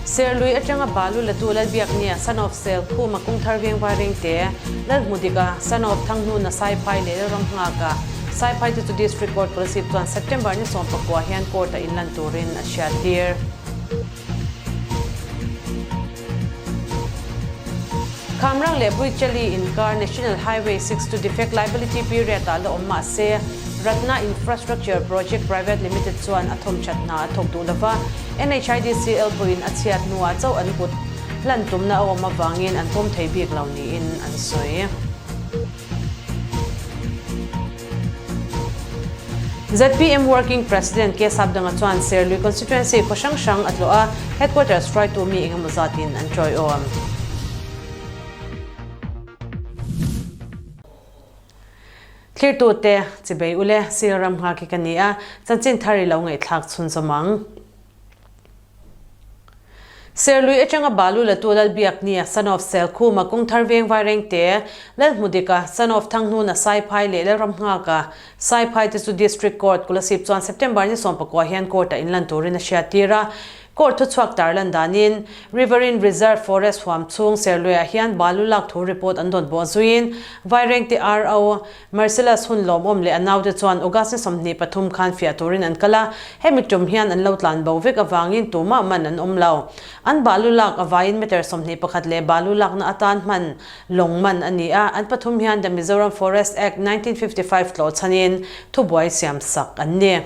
Serlui atanga balu latu Lalbiaknia, son of Selkhuma Kungthar Veng Vairengte, Lalhmudika, son of Thanghnuna Saiphai leh Lalramnghaka Saiphai te chu District Court Kolasib chuan September ni 19 hian court-a inlan turin a hriattir. Khamrang leh Buichali inkar National Highway 6 chu defect liability period-ah la awm mah se, Ratna Infrastructure Project Private Limited chuan a thawmthat hna a thawk duh lova, NHIDCL pawhin a chhiat hnuah chauh an kut hlan tumna a awm avangin an pawm thei bik lo niin an sawi. Zpm Working President K Sapdanga chuan Serlui Constituency khaw hrang hrang a tlawh a, Headquarters hruaitu mi engemaw zatin an tawiawm. Thlirtute, Chibei ule, Sil ram nghak hi ka ni a, chanchin thar i lo ngaihthlak chhunzawm ang. Serlui atanga Balu Latu Lalbiaknia, son of Selkhuma, Kungthar Veng Vairengte, Lalhmudika, son of Thanghnuna Saiphai leh Lalramnghaka Saiphai te chu District Court, Kolasib chuan September ni 19 hian Court-ah inlan turin a hriattir a. Court thuchhuak tarlan danin Riverine Reserve Forest huam chhung Serluiah hian balu lak thu report an dawn bawh zuiin Vairengte RO Marcellus hun lawmawm leh a naute chuan August ni 23 khan fiah turin an kal a, hemi tum hian an lo tlan bo vek avangin tumah man an awm lo. An balu lak avaiin meter 21 leh balu lakna atan hman lawng man a ni a, an pathum hian The Mizoram Forest Act, 1955 tlawh chhanin thubuai siam sak an ni.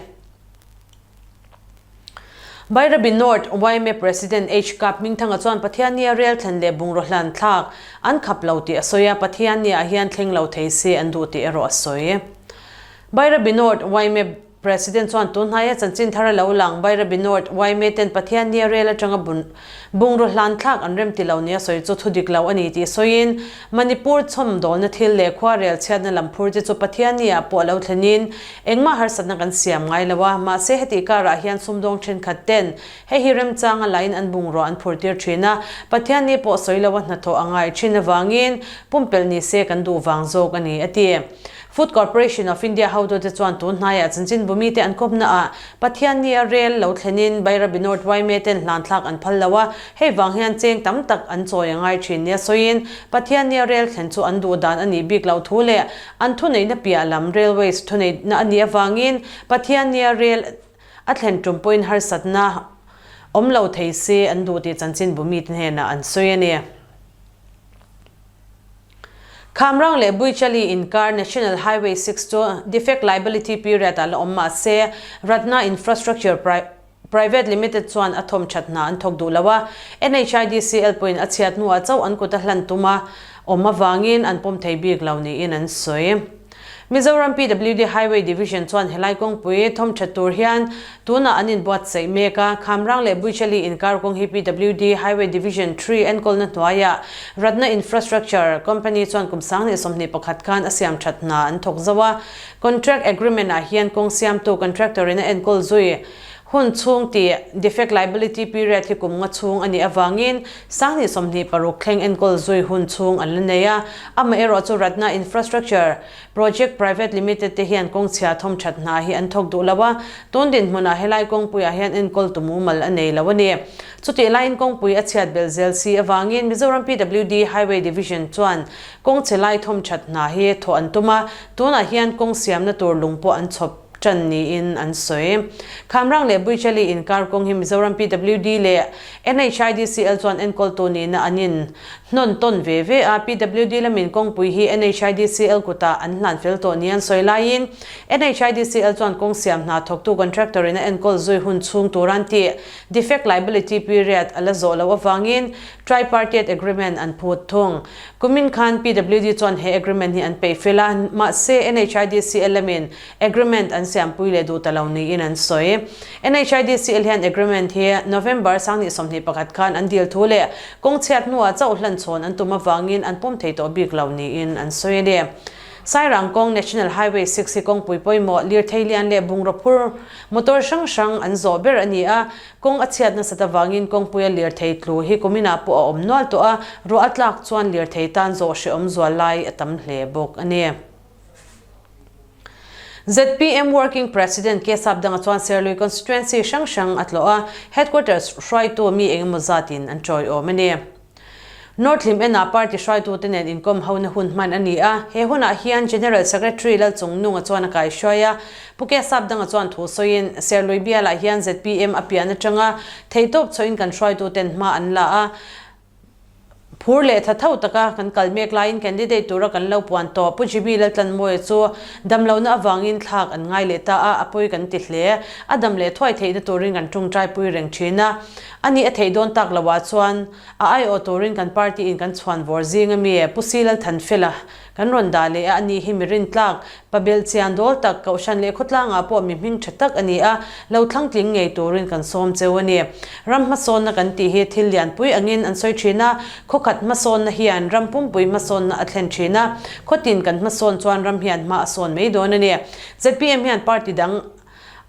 Bairabi North yma President H Kap Hmingthanga chuan Pathiannia rel thlen leh bungraw hlan thlak an khap lo tih a sawi a, Pathiannia hian thleng lo thei se an duh tih erawh a sawi. Bairabi North yma President chuan tunhnaia chanchin thar a lo lang Bairabi North yma ten Pathiannia rel atanga bungraw hlan thlak an rem ti lo nia sawi chu thu dik lo a ni tih sawiin Manipur chhawmdawlna thil leh khuarel chhiatna lam phur te chu Pathiannia pawh a lo thlenin Engmah harsatna kan siam ngai lo a, mahse heti karah hian sumdawng thenkhat ten hei hi remchanga lain an bungrua an phur tir thin a, Pathian ni pawh sawi lo a hnathawh a ngai thin avangin pumpelh ni se kan duh vang zawk a ni, a ti. Food Corporation of India hotute chuan tun hnaiah chanchinbu mite an kawpna ah Pathian ni a rel lo thlenin Bairabi North yma ten hlanthlak an phal lo a, hei vang hian cheng tam tak an chawi a ngai thin nia sawiin Pathian ni a rel thlen chu an duh dan a nih bik loh thu leh An thuneihna piah lam Railways thuneihna a nih avangin Pathiannia rel a thlen tum pawhin harsatna awm lo thei se an duh tih chanchinbu mite hnenah an sawi a ni. Khamrang leh Buichali inkar National Highway 6 chu defect liability period ah la awm mah se Ratna Infrastructure Private Limited chuan a thawm that hna an thawk duh lo a, NHIDCL pawhin a chhiat hnuah chauh an kut a hlan tum a awm avangin an pawm thei bik lo niin an sawi. Mizoram PWD Highway Division chuan helai kawngpui thawm that tur hian tunah an inbuatsaih mek a, Khamrang leh Buichali inkar kawng hi PWD Highway Division Three enkawlna hnuaiah Ratna Infrastructure Company chuan kum 2021 khan a siam that hna an thawk zo a, Contract Agreement ah hian kawng siamtu contractor in a enkawl zui hun chhung tih defect liability period hi kum nga chhung a nih avangin 2026 thleng enkawl zui hun chhung an la nei a. Amaherawh chu Ratna Infrastructure Project Private Limited te hian kawng chhia thawm that hna hi an thawk duh lo a, tun dinhmunah helai kawngpuiah hian enkawl tu mumal a nei lo a ni. Chutih laiin kawngpui a chhiat belh zel si avangin Mizoram PWD Highway Division chuan Kawng chhe lai thawm that hna hi thawh an tum a, tunah hian kawng siamna tur lung pawh an chhawp tan niin an sawi. Khamrang leh Buichali inkar kawng hi Mizoram PWD leh NHIDCL chuan enkawltu nihna an in hnawn tawn ve ve a, PWD lamin kawngpui hi NHIDCL kutah an hlan fel tawh ni an sawi laiin NHIDCL chuan kawng siam hna thawktu contractor in a enkawl zui hun chhung tur an tih defect liability period a la zawh loh avangin Tripartite Agreement an phut thung. Kumin khan PWD chuan he agreement hi an peih fel a, mahse NHIDCL lamin agreement an siampui leh duh ta lo niin an sawi. NHIDCL hian agreement hi November 2021 khan an dil thu leh kawng chhiat hnuah chauh hlanchhawn an tum avangin an pawm thei tawh bik lo niin an sawi a ni. Sairang kawng National Highway 6 hi kawngpui pawimawh, lirthei lian leh bungraw phur motor hrang hrang an zawh ber a ni a, Kawng a chhiat nasat avangin kawngpuia lirthei tlu hi kuminah pawh a awm nual tawh a, ruah a tlak chuan lirthei tan zawh hrehawm zual lai a tam hle bawk a ni. Zpm Working President K Sapdanga chuan Serlui Constituency hrang hrang a tlawh a, Headquarters hruaitu mi engemaw zatin an tawiawm a ni. North Hlim enah party hruaitute nen inkawm hona hun hman a ni a, he hunah hian General Secretary Lalchungnunga chuan a kaihruai a, Pu K Sapdanga chuan thu sawiin, Serlui bialah hian zpm a pian atanga theihtawp chhoin kan hruaituten hma an la a, Phur leh tha tho taka kan kal mek laiin candidate tura kan lo puan tawh Pu Jimmy Laltlanmawia chu damlohna avangin thlak an ngai leh ta a, a pawi kan ti hle. A dam leh thuai theihna turin kan tawngtai pui reng thin a. Ani a theih dawn tak loah chuan a aiawh turin kan party in kan chhuan vawr zing ami Pu Si Lalthanfela Kan rawn dah leh a, ani hi mi rintlak, pa belh chian dawl tak, Kohhran leh khawtlangah pawh mi hming tha tak a ni a, lo thlangtling ngei turin kan sawm cheu a ni. Ram hmasawnna kan tih hi thil lianpui angin an sawi thin a, khawkhat hmasawnna hian ram pumpui hmasawnna a thlen thin a, khawtin kan hmasawn chuan ram hian hma a sawn mai dawn a ni. Zpm hian party dang.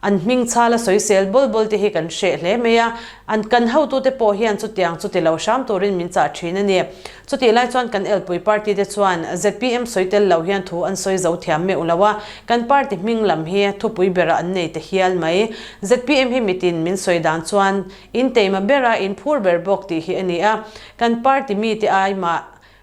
An hming chhala sawisel bawl bawl te hi kan hreh hle mai a, an kan hotute pawh hian chutiang chu ti lo hram turin min chah thin a ni. Chutih lai chuan kan elpui party te chuan zpm sawi tel lo hian thu an sawi zo thiam meuh lo a, kan party hming lam hi thupui berah an nei ta hial mai. Zpm hi mitin min sawi dan chuan in teima bera in phur ber bawk tih hi a ni a, kan party mite ai mah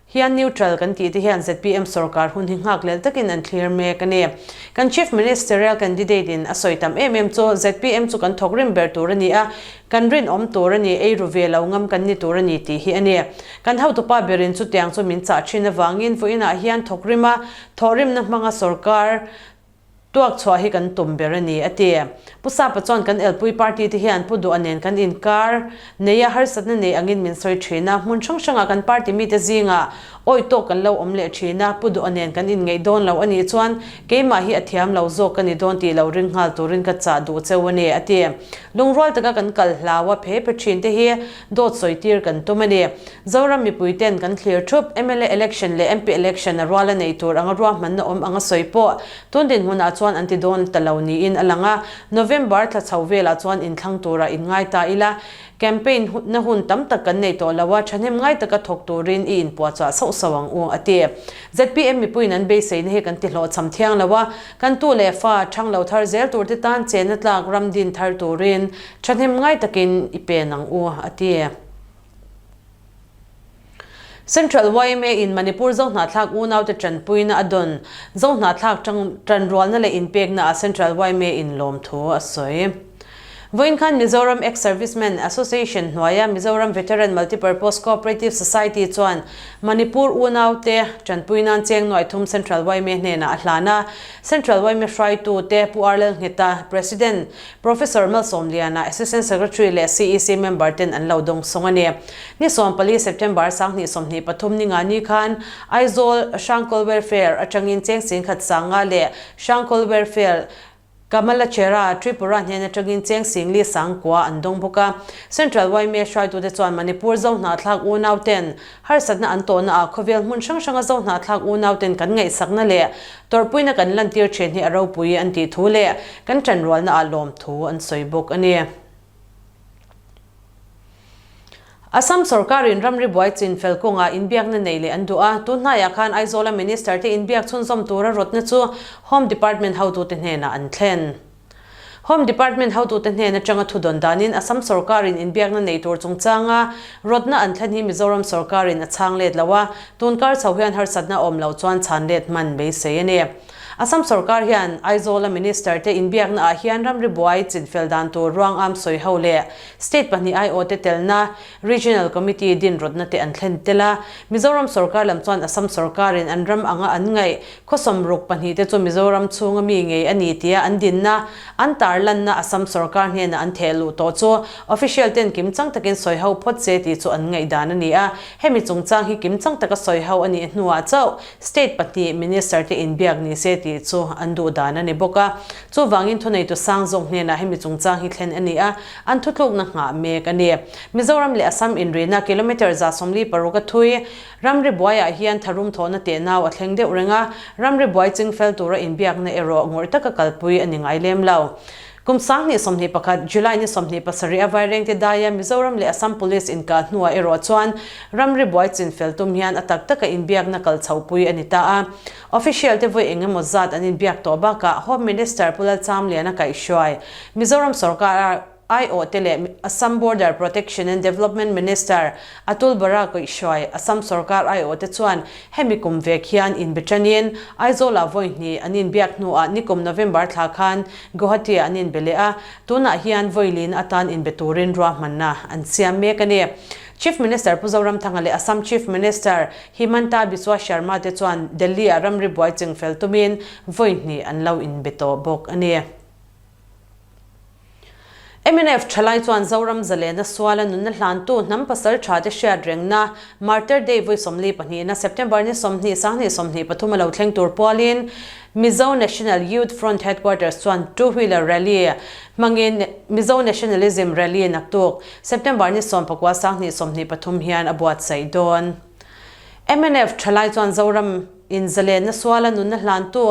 Hian neutral kan tih te hian zpm sorkar hun hi nghak lel takin an thlir mek a ni. Kan Chief Ministerial candidate in a sawi tam em em chu zpm chu kan thawk rim ber tur a ni a, kan rinawm tur a ni, ei ru ve lo ngam kan ni tur a ni tih hi a ni. Kan hotupa berin chutiang chu min chah thin avangin vawiinah hian thawk rima thawhrimna hmanga sorkar Tuak chhuah hi kan tum ber a ni, a ti. Pu Sapa chuan kan elpui party te hian Pu Duha nen kan inkar nei a, harsatna nei angin min sawi thin a. Hmun hrang hrangah kan party mite zingah awih tawk kan lo awm leh thin a, Pu Duha nen kan inngeih dawn lo a nih chuan keimah hi a thiam lo zawk ka ni dawn tih lo ring nghal turin ka chah duh cheu a ni, a ti. Lungrual taka kan kal hlau a, phe phe thin te hi dawt sawi tir kan tum a ni. Zoram mipui ten kan thlir thup, mla election leh MP election a rual a nei tur anga ruahmanna awm anga sawi pawh tun dinhmunah chuan an ti dawn ta lo niin a lang a. November thla chho velah chuan inthlang turah inngai ta ila, campaign na hun tam tak kan nei tawh lo a, thahnem ngai taka thawk turin i inpuahchah sauh sauh ang u, a ti. Zpm mipuiin an beiseina hi kan ti hlawhchham thiang lo a, kan tu leh fa thang lo thar zel turte tan chenna tlak ram din thar turin thahnem ngai takin i pen ang u, a ti. Central yma in Manipur Zohnahthlak unaute tanpuina a dawn. Zohnahthlak tanrualna leh inpekna ah Central yma in lawmthu a sawi. Vawiin khan Mizoram Ex-Servicemen Association hnuaia Mizoram Veteran Multipurpose Cooperative Society chuan Manipur unaute tanpui nan cheng nuai thum Central yma hnenah a hlan a. Central yma hruaitute Pu Arlel Ngheta, President, Professor Malsawmliana, Assistant Secretary leh CEC member ten an lo dawng sawng a ni. Ni 14 September 2023 ni nga ni khan Aizawl Hrangkawl Welfare atangin cheng singkhat sanga leh Hrangkawl Welfare Kamalachera, Tripura hnen atangin cheng singli sangkua an dawng bawk a. Central yma hruaitute chuan Manipur Zohnahthlak unau ten harsatna an tawhna ah khawvel hmun hrang hranga Zohnahthlak unau ten kan ngaihsakna leh Tawrhpuina kan lantir thin hi a ropui an tih thu leh kan ṭanrualna ah lawmthu an sawi bawk a ni. Assam sorkarin ramri buai chin fel kawngah inbiakna nei leh an duh a, tun hnaiah khan Aizawla Minister te inbiak chhunzawm tura rawtna chu Home Department hotute hnenah an thlen. Home Department hotute hnen atanga thudawn danin Assam sorkarin inbiakna nei tur chungchanga rawtna an thlen hi Mizoram sorkarin a chhang let lo a, tunkar chho hian harsatna awm loh chuan chhan let hman beisei a ni. Assam sorkar hian Aizawl-a Minister te inbiakna ah hian ramri buai chinfel dan tur ruangam sawi ho leh State pahnih aiawhte telna Regional Committee din rawtna te an thlen tel a, Mizoram sorkar lam chuan Assam sorkarin an ram anga an ngaih Khawsawm ruk pahnihte chu Mizoram chhunga mi ngei a ni tia an dinna, an tarlanna Assam sorkar hnena an theh luh tawh chu official ten kimchang takin sawi ho phawt se tih chu an ngaihdan a ni a. Hemi chungchang hi kimchang taka sawi ho a nih hnuah chauh state pahnih minister te inbiak ni se tih chu an duh dan a ni bawk a. Chuvangin thuneitu sang zawk hnenah hemi chungchang hi thlen a ni a, an thutlukna nghah mek a ni. Mizoram leh Assam inrina kilometre 46 a thui. Ramri buaiah hian tharum thawhna tehnau a thleng deuh reng a, ramri buai ching fel tura inbiakna erawh ngawrh taka kalpui a ni ngai lem lo. Kum 2021 July ni 27 a Vairengte daia Mizoram leh Assam Police inkah hnuah erawh chuan ramri buai chinfel tum hian a tak taka inbiakna kal chhohpui a ni ta a. Official te vawi eng emaw zat an inbiak tawh bakah Home Minister Pu Lalchamliana kaihhruai Mizoram sorkar aiawh te leh Assam Border Protection and Development Minister Atul Bora kaihhruai Assam sorkar aiawh te chuan hemi kum vek hian inbe tanin Aizawl-ah vawi hnih an inbiak hnuah nikum November thla khan Guwahati-ah an inbe leh a, tunah hian vawi lin atan inbe turin ruahmanna an siam mek a ni. Chief Minister Pu Zoramthanga leh Assam Chief Minister Himanta Biswa Sharma te chuan Delhi-ah ramri buai chingfel tumin vawi hnih an lo inbe tawh bawk a ni. Mnf thalai chuan Zoram zalena suala nunna hlantu hnam pasal tha te hriat rengna Martyr Day vawi 42 na September ni 20 sanghnih 23 a lo thleng tur pualin Mizo National Youth Front Headquarters chuan Two Wheeler Rally hmangin Mizo Nationalism Rally naktuk September ni 19 sanghnih 23 hian a buatsaih dawn. Mnf thalai chuan Zoram in zalenna suala nunna hlantu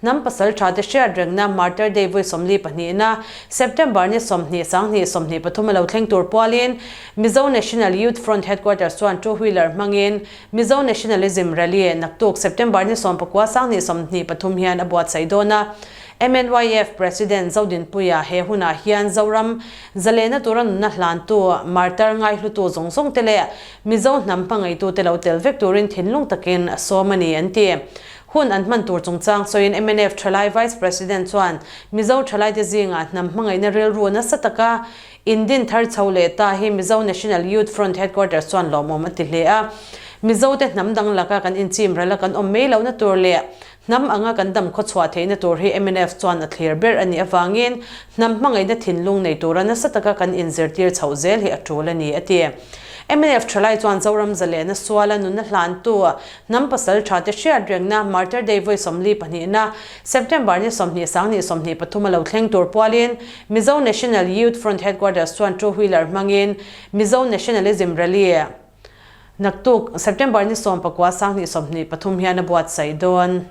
hnam pasal tha te hriat rengna Martyr Day vawi 42 na September ni 20 sanghnih 23 a lo thleng tur pualin Mizo National Youth Front Headquarters chuan two wheeler hmangin Mizo Nationalism Rally naktuk September ni 19 sanghnih 23 hian a buatsaih dawn a. MNYF President Zodinpuia he hunah hian Zoram zalena tura nunna hlantu martyr ngaihlutu zawng zawng te leh Mizo hnam hmangaihtu te lo tel vek turin thinlung takin a sawm a ni an ti. Hun an hman tur chungchang sawiin mnf Thalai Vice President chuan Mizo Thalaite zingah hnam hmangaihna rilru nasa taka indin thar chho leh ta hi Mizo National Youth Front Headquarters chuan lawmawm a ti hle a. Mizote hnam dang laka kan inchim rala kan awm mai lohna tur leh Hnam anga kan dam khawchhuah theihna tur hi mnf chuan a thlir ber a nih avangin hnam hmangaihna thinlung nei tura nasa taka kan inzirtir chhoh zel hi a tul a ni, a ti. Mnf thalai chuan Zoram zalehna suala nunna hlantu hnam pasal tha te hriat rengna Martyr Day vawi 42 na September ni 20 sanghnih 23 a lo thleng tur pualin Mizo National Youth Front Headquarters chuan two wheeler hmangin Mizo Nationalism Rally Naktuk, September ni 19 sanghnih 23 hian a buatsaih dawn.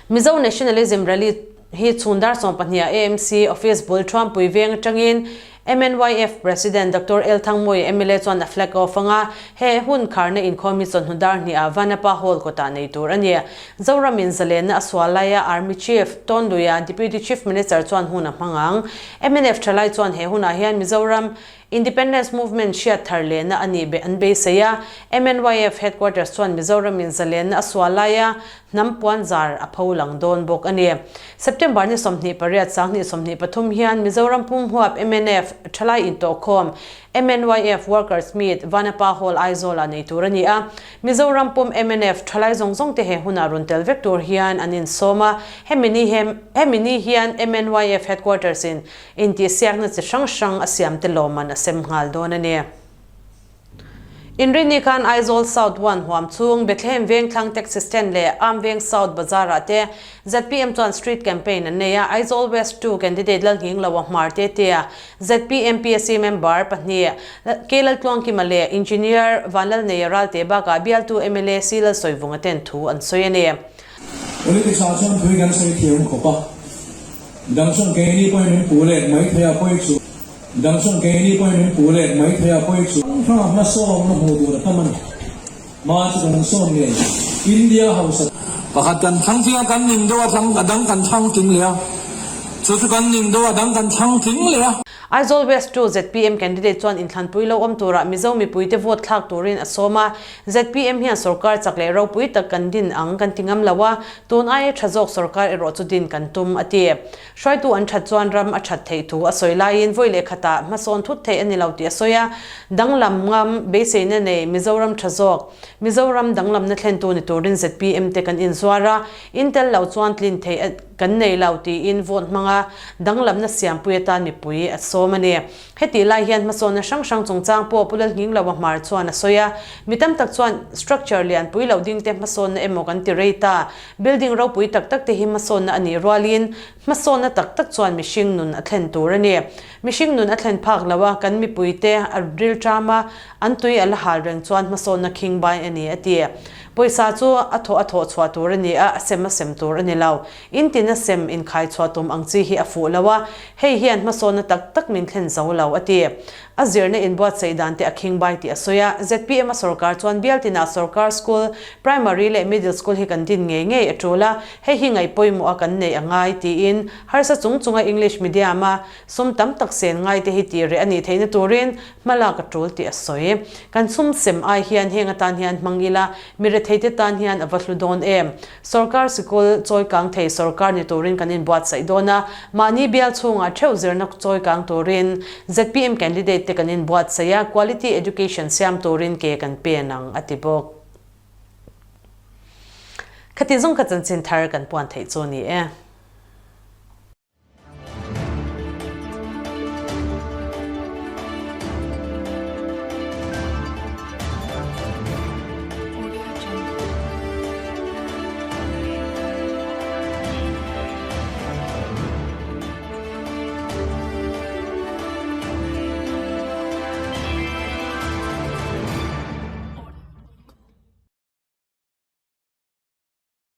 Mizo Nationalism Rally hi chhun dar 12 ah AMC Office bul Thuampui veng atangin MNYF President Doctor L Thangmawia mla chuan a flag off anga he hun kharna inkhawm hi chawhnu dar hnih ah Vanapa Hall kawtah nei tur a ni. Zoramin zalenna a sual laia Army Chief Tawnluia Deputy Chief Minister chuan hun a hmang ang. MNF thalai chuan he hunah hian Mizoram Independence Movement hriat thar lehna a nih be an beisei a, MNYF Headquarters chuan Mizoramin zalenna a sual laia hnam puan zar a pho lang dawn bawk a ni. September ni 28 sanghnih 23 hian Mizoram pum huap mnf thalai intawhkhawm MNYF Workers Meet Vanapa Hall Aizawl ah nei tur a ni a, Mizoram pum mnf thalai zawng zawng te he hunah rawn tel vek tur hian an insawm a, hemi ni hemi ni hian MNYF Headquarters in Intihsiakna chi hrang hrang a siamte lawmman a sem nghal dawn a ni. Inrinni khan Aizawl South One huam chhung Bethlehem Vengthlang Taxi Stand leh Amveng South Bazar-ah te zpm chuan Street Campaign an nei a, Aizawl West 2 candidate Lalnghingloa Hmar Tetea, zpm PSC member pahnih K Laltluangkima leh Engineer Vanlalneia Ralte bakah bialtu mla C Lalsawivunga ten thu an sawi a ni. Politics ah chuan thui kan sawi thiam khawp a. Midang chuan keini pawhin min puh let mai thei a pawi chu. Midang chuan keini pawhin min puh let mai thei a pawi chu. Hrang hmasawnna hmuh tur a tam a ni. Hma chu kan sawn ngei. India hausa. Pakhat kan thlang tling a, kan ning deuh a thlang a dang kan thlang tling leh a. Chu chu kan ning deuh a dang kan thlang tling leh a. Aizawl West 2 zpm candidate chuan inthlanpui lo awm turah Mizo mipuite vote thlak turin a sawm a. Zpm hian sorkar chak leh ropui tak kan din ang kan ti ngam lo a, Tun aia tha zawk sorkar erawh chu din kan tum, a ti. Hruaitu an that chuan ram a that theih thu a sawi laiin vawi leh khatah hmasawn thut theih a ni lo tih a sawi a, danglam ngam beiseina nei Mizoram tha zawk, Mizoram danglamna thlentu ni turin zpm te kan inzuar a, intel lo chuan tlin theih kan nei lo tiin vote hmanga danglamna siampui atan mipui a sawm a ni. Hetih lai hian hmasawnna hrang hrang chungchang pawh Pu Lalhngingloa Hmar chuan a sawi a, mi tam tak chuan structure lianpui loh ding te hmasawnna emaw kan ti rei ta. Building ropui tak tak te hi hmasawnna a nih rualin Hmasawnna tak tak chuan mihring nun a thlen tur a ni. Mihring nun a thlen phak lo a, kan mipuite a rilṭam a, an tui a la hal reng chuan hmasawnna khingbai a ni, a ti. Pawisa chu a thawh a thawh chhuah tur a ni a, a sem a sem tur a ni lo. In tin a sem inkhai chhuah tum ang chi hi a fuh lo a, hei hian hmasawnna tak tak min thlen zo lo, a ti. A zirna inbuatsaih dan te a khingbai tih a sawi a, zpm a sorkar chuan bial tinah sorkar school, primary leh middle school hi kan din ngei ngei a tul a, hei hi ngaih pawimawh a kan neih a ngai tiin harsa chung chunga English medium a sum tam tak sen ngai te hi tih reh a nih theihna turin hmalak a tul tih a sawi. Kan sum sem ai hian heng atan hian hmang ila mi retheite tan hian a va hlu dawn em? Sorkar sikul chawikang thei sorkar ni turin kan inbuatsaih dawn a, mahni bial chhungah theuh zirna chawikang turin zpm candidate te kan inbuatsaih a, quality education siam turin ke kan pen ang, a ti bawk. Khati zawng kha chanchin thar kan puan theih chu a ni e.